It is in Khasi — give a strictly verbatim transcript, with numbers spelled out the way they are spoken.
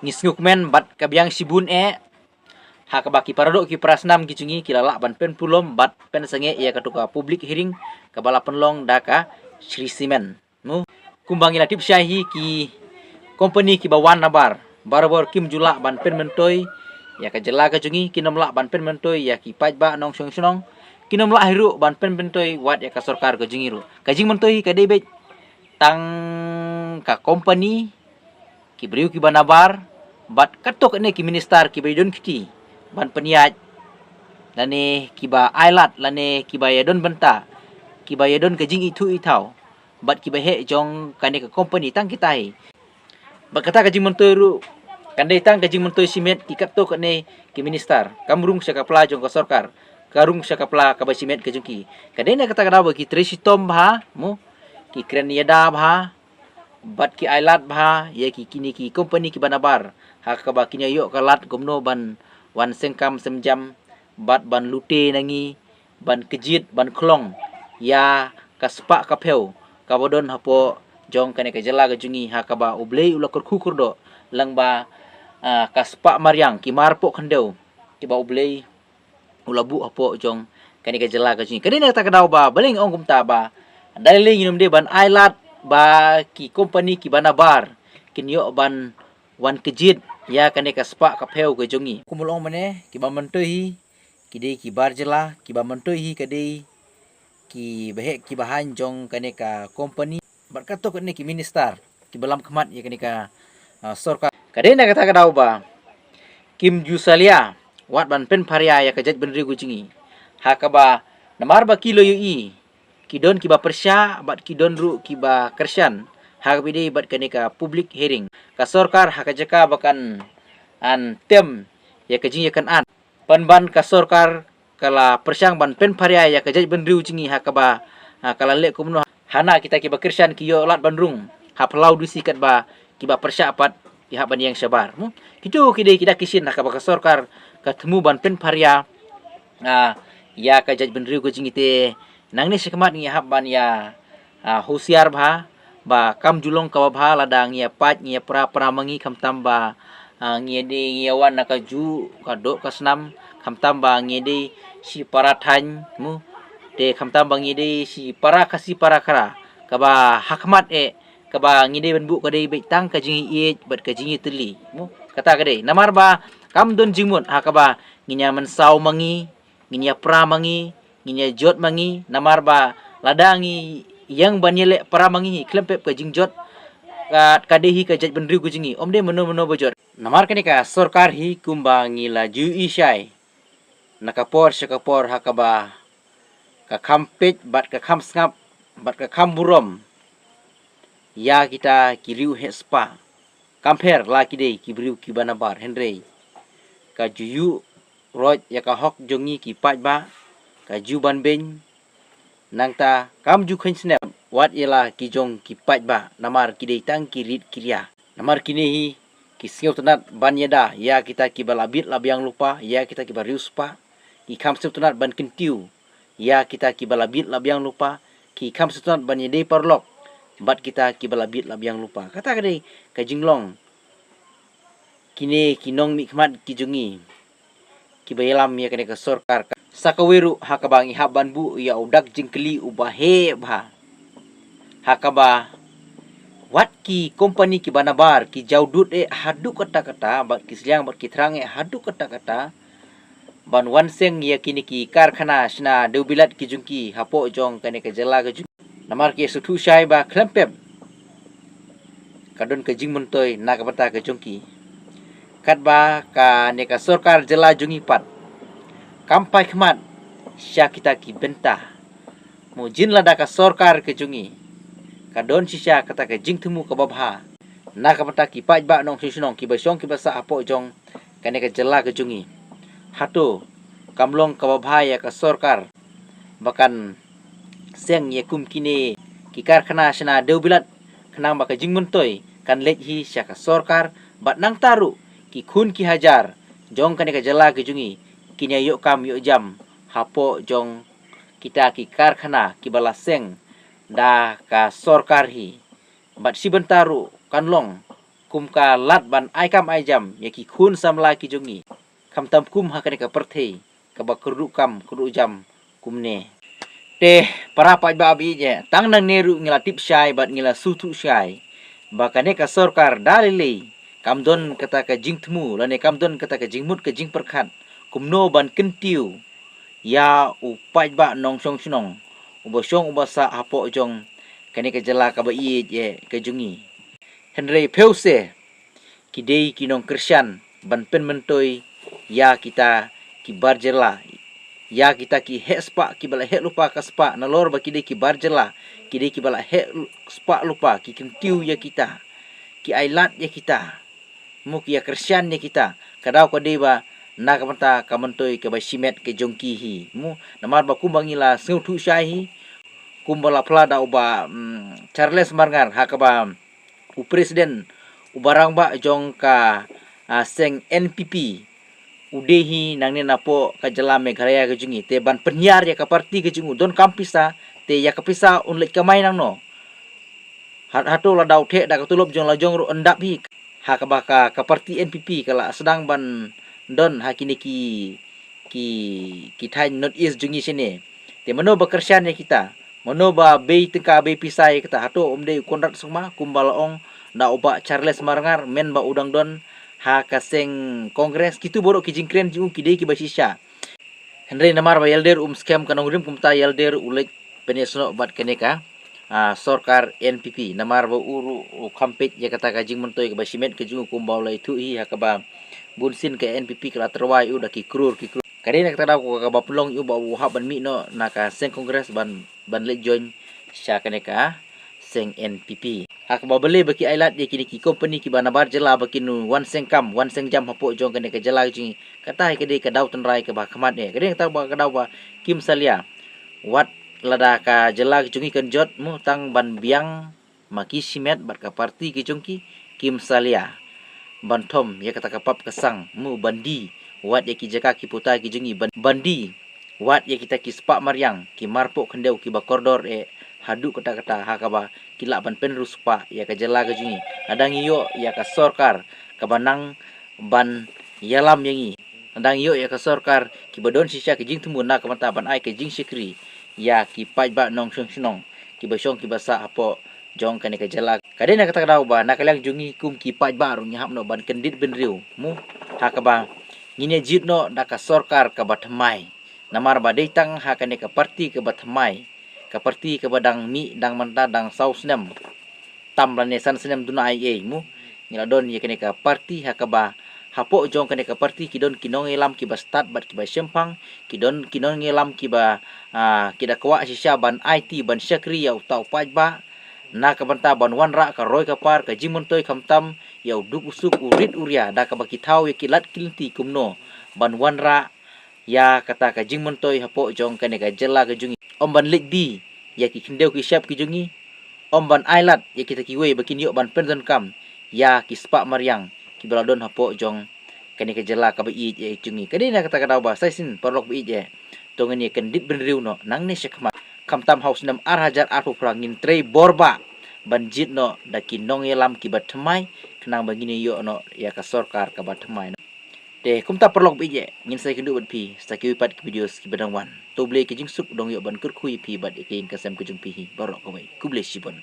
Ngi sngewkmen bad ka biang shibun eh ha kaba ki paradoh ki parasnam ki jong ngi ki la lah ban pynpulom bad pynsangeh ïa katu ka public hearing kaba la pynlong da ka Shree Cement. Mo, kumba ngi la tip shai hi, ki company kiba wan nabar barabor kim ju lah ban pynmyntoi ïa ka jylla ka jong ngi, kim lah ban pynmyntoi ïa ki paidbah nongshong shnong, kim lah hi ruh ban pynmyntoi wat ïa ka sorkar ka jong ngi ruh. Ka jingmyntoi hi ka dei beit tang ka company, ki briew kiba nabar bad katto katne ki minister kiba ïadon kti ban pynïaid lane kiba ailad lane kiba ïadon bynta, kiba ïadon ka jingithuh ithaw bad kiba heh jong kane ka company, tang kita hi. Bad kata ka jingmyntoi ruh kan dei tang ka jingmyntoi shimet ki katto katne ki minister, kam rung sha ka pla jong ka sorkar, ka rung sha ka pla kaba shimet ka jong ki. Ka dei na kata ka daw ba ki trei shitom bha, mo, ki kren ïada bha bad ki ailad bha ïa ki, kine ki company kiba nabar ha kaba kin ïoh ka lad kumno ban wan seng kam sem jam bad ban lute na ngi, ban kjit, ban khlong ïa ka spah ka phew kaba don hapoh jong kane ka jylla ka jong ngi, ha kaba U Blei u la kyrkhu kyrdoh lyngba, ah, ka spah mariang, ki mar poh khyndew kiba U Blei u la buh hapoh jong kane ka jylla ka jong ngi. Ka dei na kata ka daw ba balei nga ong kumta, ba da lei lei ngin ym dei ban ailad ba ki company kiba nabar kin ïoh ban wan kjit ïa kane ka spah ka phew ka jong ngi. Kumba long mynne, kiba myntoi hi ki dei ki bar jylla, kiba myntoi hi ka dei kiba heh kiba haiñ jong kane ka company bad katto katne ki minister kiba lam khmat ïa kane ka, ah, sorkar. Ka dei na kata ka daw ba kim ju salia wat ban pynpharia ïa ka jaitbynriew ka jong ngi, ha kaba namar ba ki la ïohi, ki don kiba pyrshah bad ki don ruh kiba kyrshan ha kaba ïadei bad kane ka public hearing. Ka sorkar ha ka jaka ba kan, an, tem ïa ka jingïakynad, pynban ka sorkar ka la pyrshang ban pynpharia ïa ka jaitbynriew jong ngi ha kaba, ah, ka la leh kumno hana kita kiba kyrshan ki ïoh lad ban rung ha phyllaw D C katba kiba pyrshah pat ki hap ban ïeng shabar. Hmm? Kito ki dei ki dak ki shin ha kaba ka sorkar ka thmu ban pynpharia, ah, ïa ka jaitbynriew ka jong ngi, te nangne shakhmat ngi hap ban ïa, ah, husiar bha ba kam ju long kaba bha lada ngi ïa pait, ngi ïa pra pra ma ngi, khamtam ba, ah, ngi ïa dei, ngi ïa wan na kajuh ka doh ka snam, khamtam ba ngi ïa dei shi para thaiñ, mo, te khamtam ba ngi ïa dei shi para Khasi para Khara kaba ha khmat eh, kaba ngi dei ban buh ka dei beit tang ka jingïeit bad ka jingïatylli, mo. Kata ka dei namar ba kam don jingmut ha kaba ngin ïa mynsaw ma ngi, ngin ïa pra ma ngi, ngin ïa jot ma ngi, namar ba lada ngi ïeng ban ïaleh pra ma ngi hi, khlem pep ka jingjot ka, ka dei hi ka jaitbynriew ka jong ngi, ym dei mano mano ba jot. Namar kane ka sorkar hi, kumba ngi la ju ïohi shai, na ka por sha ka por ha kaba ka kham peit bad ka kham sngap bad ka kham burom ïa kita ki riew heh spah. Kam pher la ki dei ki briew kiba nabar, hynrei ka ju ïuh roit ïa ka hok jong ngi ki paidbah, ka ju ban beiñ. Nangta kam ju kheiñ snep wat ïa la ki jong ki paidbah, namar ki dei tang ki rit ki ria. Namar kine hi ki sngewtynnat ban ïada ïa kita kiba la bit la biang lypa, ïa kita kiba riewspah. Ki kham sngewtynnat ban kyntiew ïa kita kiba la bit la biang lypa, ki kham sngewtynnat ban ïadei paralok bad kita kiba la bit la biang lypa. Kata ka dei ka jinglong kine ki nongmihkhmat ki jong ngi kiba ïalam ïa kane ka sorkar. Sa kawei ruh ha kaba ngi hap ban buh ïa u dak jingkylli uba heh bha, ha kaba wat ki company kiba nabar ki jaw dud eh haduh katta katta, bad ki sliang bad ki thrang eh haduh katta katta ban wan seng ïa kine ki karkhana shna dewbilat ki jong ki hapoh jong kane ka jylla ka jong. Namar ki sngewthuh shai ba khlem pep ka don ka jingmyntoi na ka bynta ka jong ki. Katba kane ka sorkar jylla jong ngi pat kam paikhmat sha kita ki bynta. Mo, jin lada ka sorkar ka jong ngi ka don shisha kata ka jingthmu kaba bha na ka bynta ki paidbah nongshong shnong, kiba shong kiba sah hapoh jong kane ka jylla ka jong ngi, hato kam long kaba bha ïa ka sorkar ba kan seng ïa kum kine ki karkhana shna dewbilat, khnang ba ka jingmyntoi kan leit hi sha ka sorkar, bad nangta ruh ki khun ki hajar jong kane ka jylla ka jong ngi kin ïa ïoh kam ïoh jam hapoh jong kita ki karkhana kiba la seng da ka sorkar hi. Bad shi bynta ruh kan long kum ka lad ban ai kam ai jam ïa ki khun samla ki jong ngi. Khamtam kum ha kane ka pyrthei kaba kyrduh kam kyrduh jam kumne. Te para paidbah ba ïeit, tang nangne ruh ngi la tip shai bad ngi la sngewthuh shai ba kane ka sorkar da lei lei kam don kata ka jingthmu lane kam don kata ka jingmut ka jingpyrkhat kumno ban kyntiew ïa u paidbah nongshong shnong uba shong uba sah hapoh jong kane ka jylla kaba ïeit ka jong ngi. Hynrei phew se ki dei ki nongkyrshan ban pynmyntoi ïa kita ki bar jylla, ïa kita ki heh spah kiba la heh lypa ka spah, nalor ba ki dei ki bar jylla, ki dei kiba la heh spah lypa, ki kyntiew ïa kita, ki ailad ïa kita, mo ki ïa kyrshan ïa kita. Ka daw ka dei ba na ka bynta ka myntoi kaba shimet ka jong ki hi, mo namar ba kumba ngi la sngewthuh shai hi, kumba la phla da u Bah, mm, Charles Marngar ha kaba u president, uba rangbah jong ka, ah, seng N P P, u dei hi nangne napoh ka jylla Meghalaya ka jong ngi. Te ban pynhiar ïa ka parti ka jong u donkam pisa, te ïa ka pisa un leit kamai nangno? Hat hato la daw theh da ka tulop jong la jong ruh ym dap hi. Ha kaba ka, ka parti N P P ka la sdang ban don ha kine ki, ki, ki thaiñ North East jong ngi shane. Te mano ba kyrshan ïa kita, mano ba bei tyngka bei pisa ïa kita? Hato ym dei u Conrad Sangma kumba la ong da u Bah Charles Marngar, men ba u dang don ha ka seng Congress? Kitu baroh ki jingkren jong u ki dei kiba shisha. Hynrei namar ba ïalder um skhem ka nongrim, kumta ïalder u leit pynïasnoh bad kane ka, ah, sorkar N P P, namar ba u ruh u kham peit ïa kata ka jingmyntoi kaba shimet ka jong u kumba u la ïathuh hi ha kaba bunsien ka N P P ka la tyrwa ïa u da ki krur ki krur. Ka dei na kata ka daw kaba pynlong ïa u ba u hap ban mih noh na ka seng Congress ban, ban leit join sha kane ka seng N P P. Ha kaba balei ba ki ailad ïa kine ki company kiba nabar jylla ba kin wan seng kam wan seng jam hapoh jong kane ka jylla ka jong ngi? Kata hi ka dei ka daw tynrai kaba khmat eh. Ka dei kata ba ka daw ba kim salia wat lada ka jylla ka jong ngi kan jot, mo tang ban biang ma ki shimet bad ka parti ka jong ki, kim salia ban thom ïa kata ka pap ka sang, mo ban die wat ïa ki jaka ki puta ki jong ngi, ban, ban die wat ïa kita ki spah mariang, ki marpoh khyndew kiba kordor eh haduh katta katta, ha kaba ki lah ban pynriewspah ïa ka jylla ka jong ngi. Lada ngi ïoh ïa ka sorkar kaba nang ban ïalam ïa ngi, lada ngi ïoh ïa ka sorkar kiba don shisha ka jingthmu na ka bynta ban ai ka jingshakri ïa ki paidbah nongshong shnong kiba shong kiba sah hapoh jong kane ka jylla. Ka dei na kata ka daw ba na ka liang jong ngi kum ki paidbah ruh ngi hap noh ban kyndit bynriew, mo, ha kaba ngin ïa jied noh da ka sorkar kaba thymmai. Namar ba dei tang ha kane ka parti kaba thymmai, ka parti kaba dang mih dang mynta dang saw snem tam lane san snem duna ai ei, mo, ngi la don ïa kane ka parti ha kaba hapoh jong kane ka parti ki don ki nongïalam kiba stad bad kiba shemphang, ki don ki nongïalam kiba, ah, ki da kwah shisha ban aiti ban shakri ïa uta u paidbah na ka bynta ban wanrah ka roi ka par ka jingmyntoi, khamtam ïa u duk u suk u rit u ria, da kaba ki thaw ïa ki lad ki lynti kumno ban wanrah ïa kata ka jingmyntoi hapoh jong kane ka jylla ka jong ngi. Ym ban leit die ïa ki khyndew ki shep ki jong ngi, ym ban ailad ïa kita kiwei ba kin ïoh ban pyndonkam ïa ki spah mariang kiba la don hapoh jong kane ka jylla kaba ïeit eh jong ngi. Ka dei na kata ka daw ba sa shisien paralok ba ïeit eh, to ngin ïa kyndit bynriew noh nangne shakhmat, khamtam ha u snem ar hajar arphew phra ngin trei bor bah ban jied noh da ki nongïalam kiba thymmai, khnang ba ngin ïoh noh ïa ka sorkar kaba thymmai noh. Te kumta paralok ba ïeit eh, ngin sa ïakynduh bad phi sa kiwei pat ki videos kiba dang wan. To U Blei ka jingsuk u dang ïoh ban kyrkhu ïa phi bad ïa ka ïing ka sem ka jong phi hi baroh kawei. Khublei shibun.